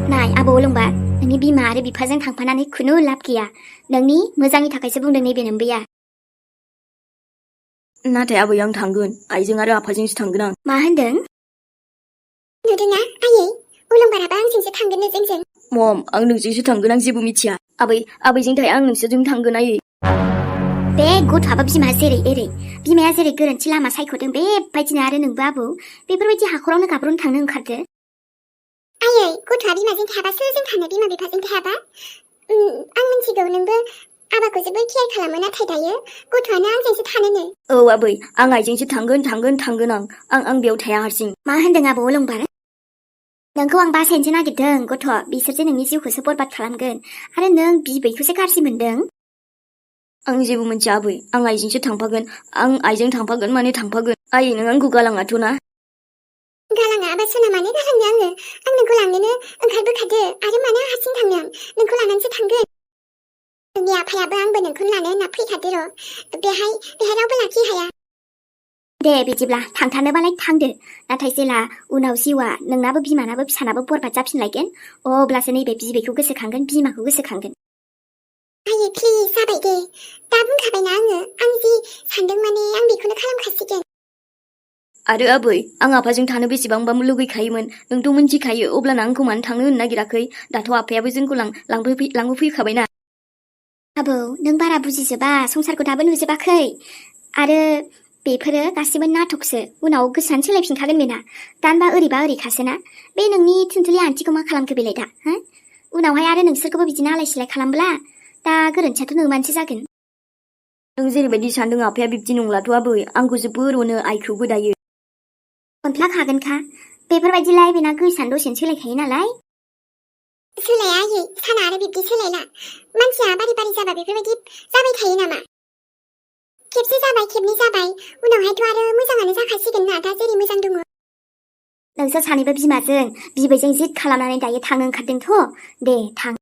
नाय आबौ अलंबार नोंनि बिमा आरो बिफाजों थांफानानै खुनु लाब गैया नोंनि मोजांनि थाखायसो बुंदों नैबे नोम्बैया नाथाय आबै आं थांगोन आइजों आरो आफाजोंसो थांगोन आं मा होनदों नुदोंना आयै अलंबाराबो आंजोंसो थांगोन जोंजों मम आं नोंजोंसो थांगोन आं जेबो मिथिया आबैजों थाय आं नोंसोरजों थांगोन आयै बे गथ'आबो बिमा जेरै एरै बिमाया जेरै गोरोन्थि लामा सायख'दों बेबायदिनो आरो नोंबो आबौ बेफोरबायदि हाखरावनो गाब्र'नो थांनो ओंखारदो आयै गथ'आ बिमाजों थायाबासो जों थानो बिमा बिफाजों थायाबा आं मिथिगौ नोंबो आबाखौ जोबोद केयार खालामो नाथाय दायो गथ'आनो आंजोंसो थानोनो औ आबै आं आइजोंसो थांगोन आं बेयाव थाया हारसिं मा होनदों आबौ अलंबार नोंखौ आं बासायनोसो नागिरदों गथ' बिसोर जे नोंनि जिउखौसो बरबाद खालामगोन आरो नों बिबैखौसो गाज्रि मोनदों आं जेबो मिथिया आबै आं आइजोंसो थांफागोन आं आइजों थांफागोन माने थांफागोन आयै नों आंखौ गालाङाथ' ना गालाङा आबा सना मानो गालांनो आं नोंखौ लांनोनो ओंखारबोखादो आरो मानो हारसिं थांनो आं नोंखौ लानानैसो थांगोन नोंनि आफायाबो आंबो नोंखौनो लानो होनना फैखादो र' बेहाय रावबो लाखि हाया दे बिदिब्ला थांथारनोबालाय थांदो नाथाय जेला उनाव जिउआ नोंनाबो बिमानाबो फिसानाबो बरबाद जाफिनलायगोन अब्लासो नैबे बिबैखौ गोसोखांगोन बिमाखौ गोसोखांगोन आयै प्लिज जाबाय दे दा बुंखाबायना आं जि सानदों माने आं बेखौनो खालामखासिगोन आरो आबै आं आफाजों थानो बेसेबांबा लुगैखायोमोन नोंथ' मिन्थिखायो अब्लाना आंखौ मानो थांनो होनो नागिराखै दाथ' आफायाबो जोंखौ लांफैखाबायना आबौ नों बारा बुजिजोबा संसारखौ दाबो नुजोबाखै आरो बेफोरो गासिबो नाटकसो उनाव गोसोआनो सोलायफिनखागोन बेना दानबा ओरैबा ओरैखासोना बे नोंनि थुनथुलि आन्थिखौ मा खालामखो बेलाय दा हो उनावहाय आरो नोंसोरखौबो बिदिनो आलाय सिलाय खालामब्ला दा गोरोन्थियाथ' नोंमानसो जागोन नों जेरैबायदि सानदों आफाया बिब्दि नंलाथ' आबै आंखौ जोबोर अनो आइखौबो दायो अनफ्लाखागोनखा बेफोरबायदिलाय बेना गोसोआनो दसेनो सोलायखायो नालाय सोलाया आयै साना आरो बिब्दि सोलायला मानसिया बारि बारि जाबा बेफोरबायदि जाबाय थायो नामा खेबसे जाबाय खेबनै जाबाय उनावहायथ' आरो मोजाङानो जाखासिगोन ना दा जेरै मोजां दङ नोंसोर सानैबो बिमाजों बिबैजों जिद खालामनानै दायो थांनो ओंखारदोंथ' दे थां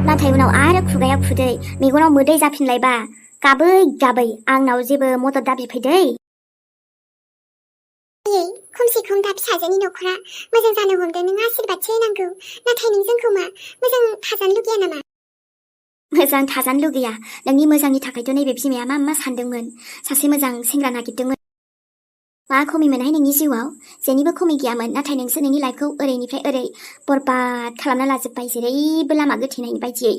नाथाय उनाव आरो खुगायाव खुदै मेगनाव मोदै जाफिनलायबा गाबै गाबै आंनाव जेबो मदद दाबिफैदै आयै खमसे खम दा फिसाजोनि न'खरा मोजां जानो हमदों नों आशीर्बादसो होनांगौ नाथाय नों जोंखौ मा मोजां थाजानो लुगैया नामा मोजां थाजानो लुगैया नोंनि मोजांनि थाखायथ' नैबे बिमाया मा सानदोंमोन सासे मोजां सेंग्रा नागिरदोंमोन मा खमि मोनहाय नोंनि जिउआव जेनिबो खमि गैयामोन नाथाय नोंसोर नोंनि लाइफखौ ओरैनिफ्राय ओरै बरबाद खालामना लाजोब्बाय जेरैबो लामा गोथेनायनि बायदियै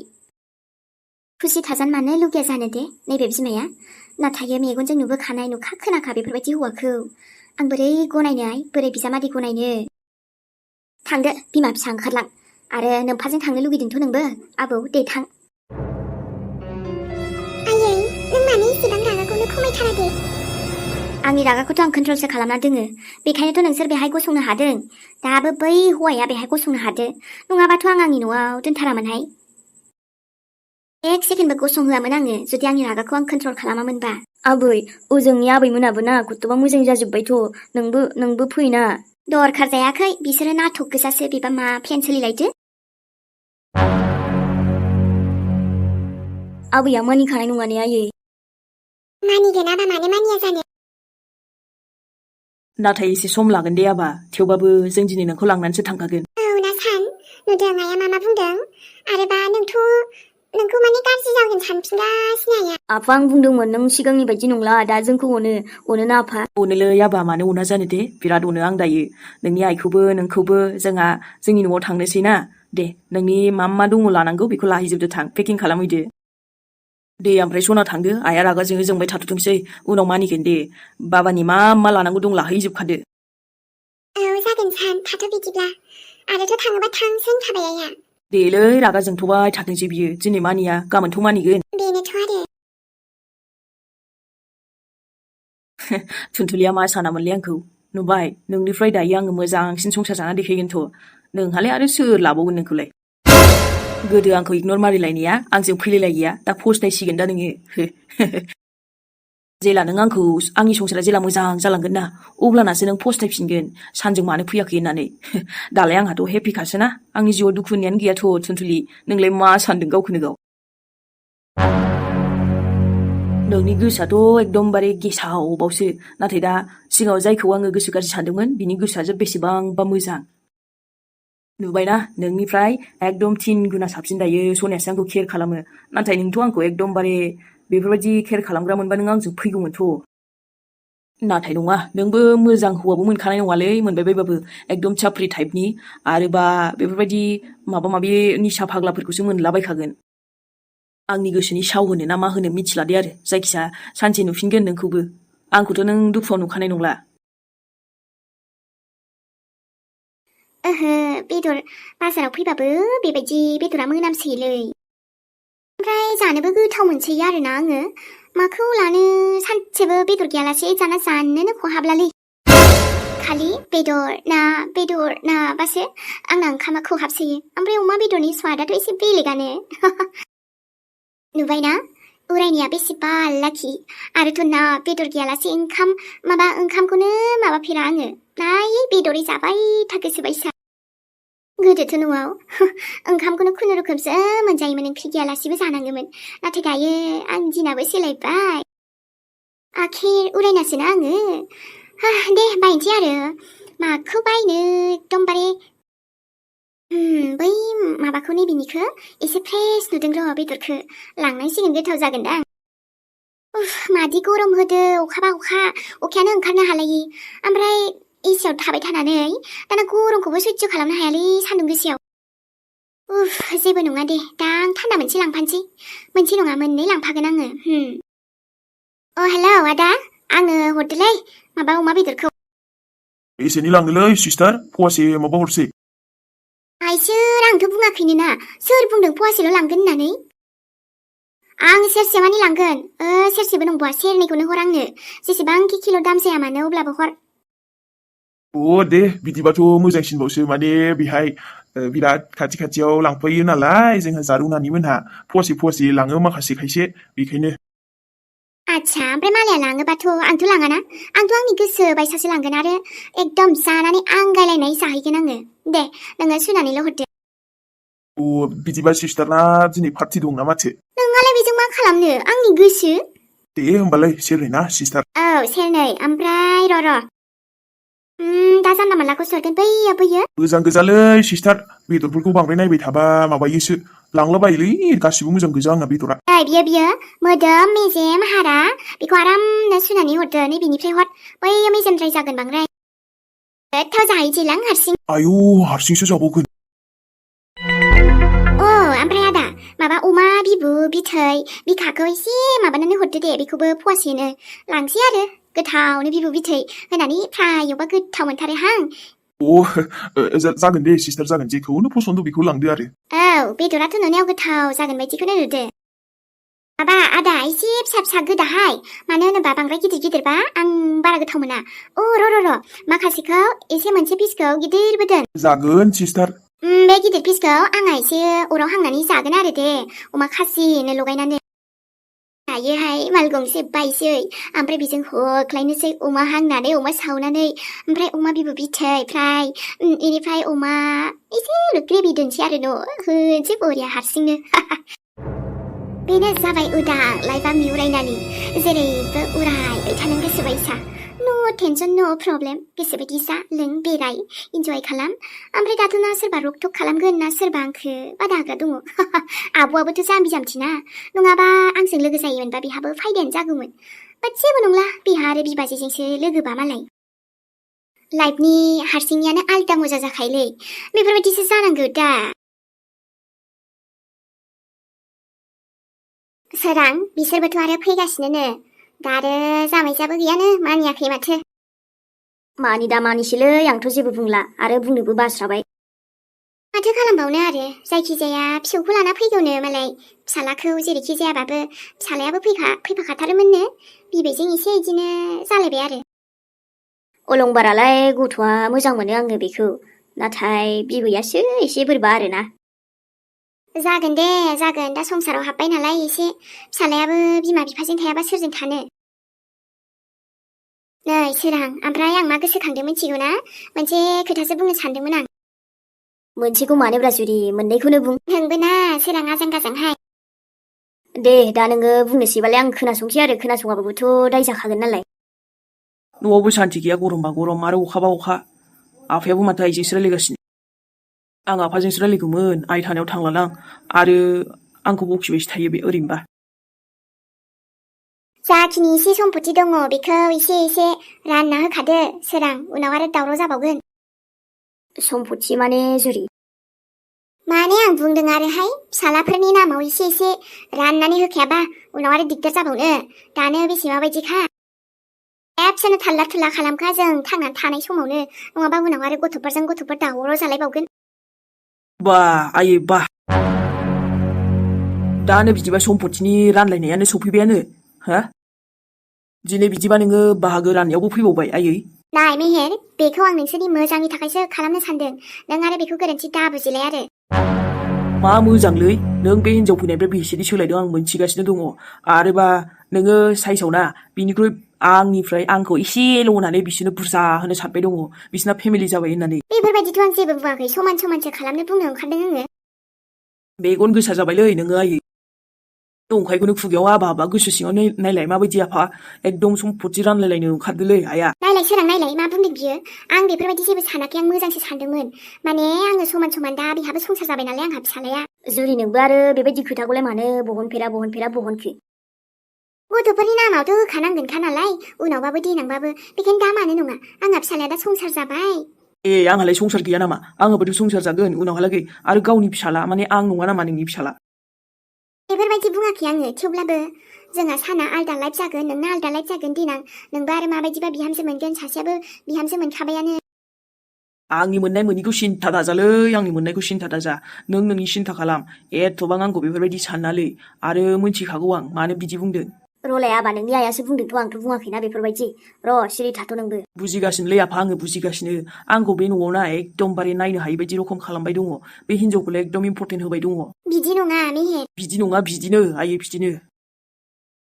खुसि थाजानो मानो लुगैया जानो दे नैबे बिमाया नाथाय मेगनजों नुबोखानाय नुखा खोनाखा बेफोरबायदि हौवाखौ आं बोरै गनायनो बोरै बिजामादै गनायनो थांदो बिमा फिसा ओंखारलां आरो नोम्फाजों थांनो लुगैदोंथ' नोंबो आबौ दे थां आयै नों मानो इसेबां रागाखौनो खमायथारा दे आंनि रागाखौथ' आं कन्ट्रलसो खालामना दोङो बेखायनोथ' नोंसोर बेहाय गसंनो हादों दाबो बै हौवाया बेहाय गसंनो हादो नङाबाथ' आं आंनि न'आव दोनथारामोनहाय एक सेकेन्डबो गसंहोआमोन आङो जुदि आंनि रागाखौ आं कन्ट्रल खालामामोनबा आबै ओजोंनि आबैमोनाबो ना गथ'बा मोजां जाजोब्बायथ' नोंबो फैना दरखार जायाखै बिसोरो नाटक गोजासो बेबा मा प्लेन सोलिलायदो आबैया मानिखानाय नङा ने आयै मानिगोन आबा मानो मानिया जानो नाथाय एसे सम लागोन दे आबा थेवबाबो जों दिनै नोंखौ लांनानैसो थांखागोन औ ना सान नुदों आइया मा बुंदों आरोबा नोंखौ माने गाज्रि जागोन सानफिनगासिनो आइया आफा आं बुंदोंमोन नों सिगांनि बायदि नंला दा जोंखौ अनो आफा अनोलै आबा मानो अना जानो दे बिराद अनो आं दायो नोंनि आइखौबो नोंखौबो जोंहा जोंनि न'आव थांनोसै ना दे नोंनि मा दङ लानांगौ बेखौ लाहैजोबदो थां पेकिं खालामहैदो दे ओमफ्राय सना थांदो आइया रागा जोंबाय थाथ'थोंसै उनाव मानिगोन दे बाबानि मा लानांगौ दं लाहैजोबखादो औ जागोन सान थाथ' बिदिब्ला आरोथ' थाङोबा थांसै होनखाबाय आइया देलै रागा जोंथ'बाय थाथोंसै बियो दिनै मानिया गाबोनथ' मानिगोन बेनोथ' आरो थुनथुलिया मा सानामोनलै आंखौ नुबाय नोंनिफ्राय दायो आङो मोजांसिन संसार जाना देखायगोनथ' नोंहालाय आरो सोर लाबावगोन नोंखौलाय गोदो आंखौ इगनर मारिलायनाया आंजों फैलायलायिया दा फस्थायसिगोन दा नोङो जेला नों आंखौ आंनि संसारा जेला मोजां जालांगोन ना अब्लानासो नों फस्थायफिनगोन सानजों मानो फैयाखै होननानै दालाय आंहाथ' हेपिखासोना आंनि जिउआव दुखु होननायानो गैयाथ' थुनथुलि नोंलाय मा सानदों गावखौनो गाव नोंनि गोसोआथ' एकदमबारे गेसावबावसो नाथाय दा सिगाङाव जायखौ आङो गोसो गाज्रि सानदोंमोन बिनि गोसोआ बेसेबांबा मोजां नुबायना नोंनिफ्राय एकदम 3 गुना साबसिन दायो सनायासो आंखौ केयार खालामो नाथाय नोंथ' आंखौ एकदमबारे बेफोरबायदि केयार खालामग्रा मोनबा नों आंजों फैगौमोनथ' नाथाय नङा नोंबो मोजां हौवाबो मोनखानाय नङालै मोनबाय बायबाबो एकदम चाप्रि टाइपनि आरोबा बेफोरबायदि माबा माबि निसा फाग्लाफोरखौसो मोनलाबायखागोन आंनि गोसोनि साव होनो ना मा होनो मिथिला दे आरो जायखिया सानसे नुफिनगोन नोंखौबो आंखौथ' नों दुखुआव नुखानाय नंला ओहो बेदर बाजाराव फैबाबो बेबायदि बेदरा मोनामसोयोलै ओमफ्राय जानोबो गोथाव मोनसोयो आरोना आङो माखौ लानो सानसेबो बेदर गैयालासे जाना जानोनो खहाब्लालै खालि बेदर ना बासो आंना ओंखामा खहाबसोयो ओमफ्राय अमा बेदरनि स्वादाथ' एसे बेलेगानो नुबायना उरायनाया बेसेबा लाखि आरोथ' ना बेदर गैयालासे ओंखामखौनो माबाफेरा आङो नाय बेदरै जाबाय थागोसोबायसा गोदोथ' न'आव ओंखामखौनो खुनुरुखुमसो मोनजायोमोन ओंख्रि गैयालासेबो जानाङोमोन नाथाय दायो आंनि दिनाबो सोलायबाय आखिर उरायनासोना आङो दे बायनोसै आरो माखौ बायनो एकदमबारे बै माबाखौ नैबेनिखौ एसे फ्रेस नुदों र' बेदरखौ लांनांसिगोन गोथाव जागोनदां मादि गरम होदो अखाबा अखायानो ओंखारनो हालायि ओमफ्राय एसियाव थाबाय थानानै दाना गरमखौबो सैज्य खालामनो हायालै सान्दुं गोसायाव जेबो नङा दे दा आं थान्दा मोनसे लांफानोसै मोनसे नङा मोननै लांफागोन आङो हेलौ आदा आङो हरदोलै माबा अमा बेदरखौ बेसेनि लांनोलै सिस्टार फवासे माबा हरसै आइसोर आंथ' बुङाखैनो ना सोर बुंदों फवासेल' लांगोन होननानै आं सेरसे मानि लांगोन सेरसेबो नंबावा सेरनैखौनो हर आंनो जेसेबांखि किल' दाम जाया मानो अब्लाबो हर दे बिदिबाथ' मोजांसिनबावसो माने बेहाय बिराद खाथियाव लांफैयो नालाय जोंहा जारुनानि मोनहा फवासे लाङो माखासे खायसे बेखायनो आच्छा ओमफ्राय मालाया लाङोबाथ' आंथ' लाङाना आंथ' आंनि गोसो बायसासो लांगोन आरो एकदम जानानै आंगायलायनाय जाहैगोन आङो दे नोङो सुनानैल' हरदो बिदिबा सिस्टारना दिनै पार्टि दं ना माथो नोंहालाय बेजों मा खालामनो आंनि गोसो दे होमबालाय सेरनै ना सिस्टार सेरनै ओमफ्राय र' दा जानला मानलाखौ सरगोन बैयो मोजां गोजालै सिस्टार बेदरफोरखौ बांद्राय नायबाय थाबा माबायोसो लांलाबायोलै गासिबो मोजां गोजा आंना बेदरा बियो मोदोम मेजेम हारा बेखौ आरामनो सुनानै हरदो नै बेनिफ्राय हर बैयो मेजेमद्राय जागोन बांद्राय गोथाव जाहैसैलां हारसिं आयौ हारसिंसो जाबावगोन ओमफ्राय आदा माबा अमा बिबु बिथै बिखाखौ एसे माबानानै हरदो दे बेखौबो फवासेनो लांसै आरो गोथावनो बिबु बिथै होनानै फ्राय एवबा गोथाव मोनथारोहां जागोन दे सिस्टार जागोन जेखौनो फसन्द बेखौ लांदो आरो बेदराथ' नुनायाव गोथाव जागोन बायदिखौनो नुदो माबा आदा एसे फिसा गोदाहाय मानो होनोबा बांद्राय गिदिरबा आं बारा गोथाव मोना र' माखासेखौ एसे मोनसे पिसखौ गिदिरबो दोन जागोन सिस्टार बे गिदिर पिसखौ आंहा एसे अराव हांनानै जागोन आरो दे अमा खासिनो लगायनानै दायोहाय माल गंसे बायसै ओमफ्राय बेजों होख्लायनोसै अमा हांनानै अमा सावनानै ओमफ्राय अमा बिबु बिथै फ्राय इनिफ्राय अमा एसे ग्रेभि दोनसै आरो न' होनसै बरिया हारसिंनो बेनो जाबाय उदां लाइफ आंनि उरायनानै जेरैबो उरायबाय थानो गोसो बायसा न' टेनसन न' प्रब्लेम गोसोबायदि जा लों बेराय इन्जय खालाम ओमफ्राय दाथ' ना सोरबा रकटक खालामगोन ना सोरबा आंखौ बादा होग्रा दङ आब'आबोथ' जाम्बिना नङाबा आंजों लोगो जायोमोनबा बेहाबो फायदायानो जागौमोन बाट जेबो नंला बिहा आरो बिबाजैजोंसो लोगोबा मालाय लाइफनि हारसिंनियानो आलदा मोजां जाखायोलै बेफोरबायदिसो जानांगौ दा सोरां बिसोरबोथ' आरो फैगासिनो दा आरो जामायजाबो गैयानो मानियाखै माथो मानि दा मानिसैलै आंथ' जेबो बुंला आरो बुंनोबो बास्राबाय माथो खालामबावनो आरो जायखिजाया फिसौखौ लाना फैगौनो मालाय फिसालाखौ जेरैखि जायाबाबो फिसालायाबो फैफाखाथारोमोननो बिबैजों एसे इदिनो जालायबाय आरो अलंबारालाय गथ'आ मोजां मोनो आङो बेखौ नाथाय बिबैयासो एसे बोरैबा आरोना जागोन दे जागोन दा संसाराव हाबबाय नालाय एसे फिसालायाबो बिमा बिफाजों थायाबा सोरजों थानो नै सोरां ओमफ्राय आं मा गोसोखांदों मिथिगौ ना मोनसे खोथासो बुंनो सानदोंमोन आं मोनसेखौ मानोब्रा जुरि मोननैखौनो बुं नोंबो ना सोरां आजां गाजांहाय दे दा नोङो बुंनोसैबालाय आं खोनासंसै आरो खोनासङाबाबोथ' दाय जाखागोन नालाय न'आवबो सान्थि गैया गरमबा गरम आरो अखाबा अखा आफायाबो माथो आइजोंसो रायलायगासिनो आं आफाजोंसो रायलायगौमोन आइ थानायाव थांलालां आरो आंखौ बखिबायसो थायो बे ओरैनोबा जाखिनि एसे सम्पति दङ बेखौ एसे रानना होखादो सोरां उनाव आरो दावराव जाबावगोन सम्पति माने जुरि माने आं बुंदों आरोहाय फिसालाफोरनि नामाव एसे राननानै होखायाबा उनाव आरो दिगदार जाबावनो दानो बेसे माबायदिखा एबसेनो थाल्ला थुल्ला खालामखा जों थांनानै थानाय समावनो नङाबा उनाव आरो गथ'फोर दावराव जालायबावगोन बा आयै बा दानो बिदिबा सम्पतिनि रानलायनायानो सफैबायानो हा दिनै बिदिबा नोङो बाहागो राननायावबो फैबावबाय आयै नाय मेहेर बेखौ आं नोंसोरनि मोजांनि थाखायसो खालामनो सानदों नों आरो बेखौ गोरोन्थि दाबुजिलाय आरो मा मोजांलै नों बे हिनजाव फैनायनिफ्राय बेसेदि सोलायदों आं मोनथिगासिनो दङ आरोबा नोङो साइसआव ना बिनिख्रुइ आंनिफ्राय आंखौ एसेल' होनानै बिसोरनो बुरजा होनो सानबाय दङ बिसोरना फेमिलि जाबाय होननानै बेफोरबायदिथ' आं जेबो बुङाखै समानसो खालामनो बुंनो ओंखारदों आङो मेगन गोसा जाबायलै नोङो आयै नंखायखौनो खुगायाव हाबा गोसो सिङाव नायलाय माबायदि आफा एकदम सम्पति रानलायलायनो ओंखारदोलै आइया नायलाय सोरां नायलाय मा बुंदों बियो आं बेफोरबायदि जेबो सानाखै आं मोजांसो सानदोंमोन माने आङो समान दा बिहाबो संसार जाबाय नालाय आंहा फिसालाया जुरि नोंबो आरो बेबायदि खोथाखौलाय मानो बहनखो गथ'फोरनि नामावथ' होखानांगोनखा नालाय उनावबाबो देनांबाबो बेखायनो दा मानो नङा आंहा फिसालाया दा संसार जाबाय ए आंहालाय संसार गैया नामा आंहाबोथ' संसार जागोन उनावहालागै आरो गावनि फिसाला माने आं नङा नामा नोंनि फिसाला बेफोरबायदि बुङाखै आङो थेवब्लाबो जोंहा साना आलदा लाइफ जागोन नोंना आलदा लाइफ जागोन देनां नोंबो आरो माबायदिबा बिहामजो मोनगोन सासेयाबो बिहामजो मोनखाबायानो आंनि मोननाय मोनिखौ सिन्था दाजालै आंनि मोननायखौ सिन्था दाजा नों नोंनि सिन्था खालाम एथ'बां आंखौ बेफोरबायदि साननालै आरो मोनथिखागौ आं मानो बिदि बुंदों रलाय आबा नोंनि आइयासो बुंदोंथ' आंथ' बुङाखैना बेफोरबायदि र' सिरि थाथ' नोंबो बुजिगासिनोलै आफा आङो बुजिगासिनो आंखौ बे न'आव ना एकदमबारे नायनो हायि बायदि रखम खालामबाय दङ बे हिनजावखौलाय एकदम इम्परटेन्ट होबाय दङ बिदि नङा मेहेर बिदि नङा बिदिनो आयै बिदिनो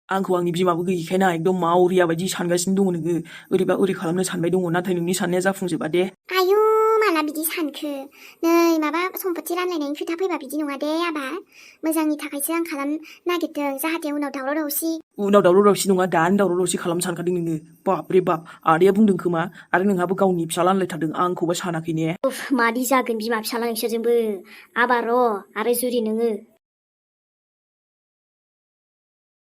आंखौ आंनि बिमाबो गैयिखायना एकदम मावरिया बायदि सानगासिनो दङ नोङो ओरैबा ओरै खालामनो सानबाय दङ नाथाय नोंनि साननाया जाफुंजोबा दे आयु माला बिदि सानखो नै माबा सम्पति रानलायनायनि खोथा फैबा बिदि नङा दे आबा मोजांनि थाखायसो आं खालाम नागिरदों जाहाथे उनाव दावराव दावसि नङा दानो दावराव दावसि खालामनो सानखादों नोङो बाप रे बाप आदैया बुंदों खोमा आरो नोंहाबो गावनि फिसाला होनलायथारदों आंखौबा सानाखै ने उफ मादि जागोन बिमा फिसाला नोंसोरजोंबो आबा र' आरो जुरि नोङो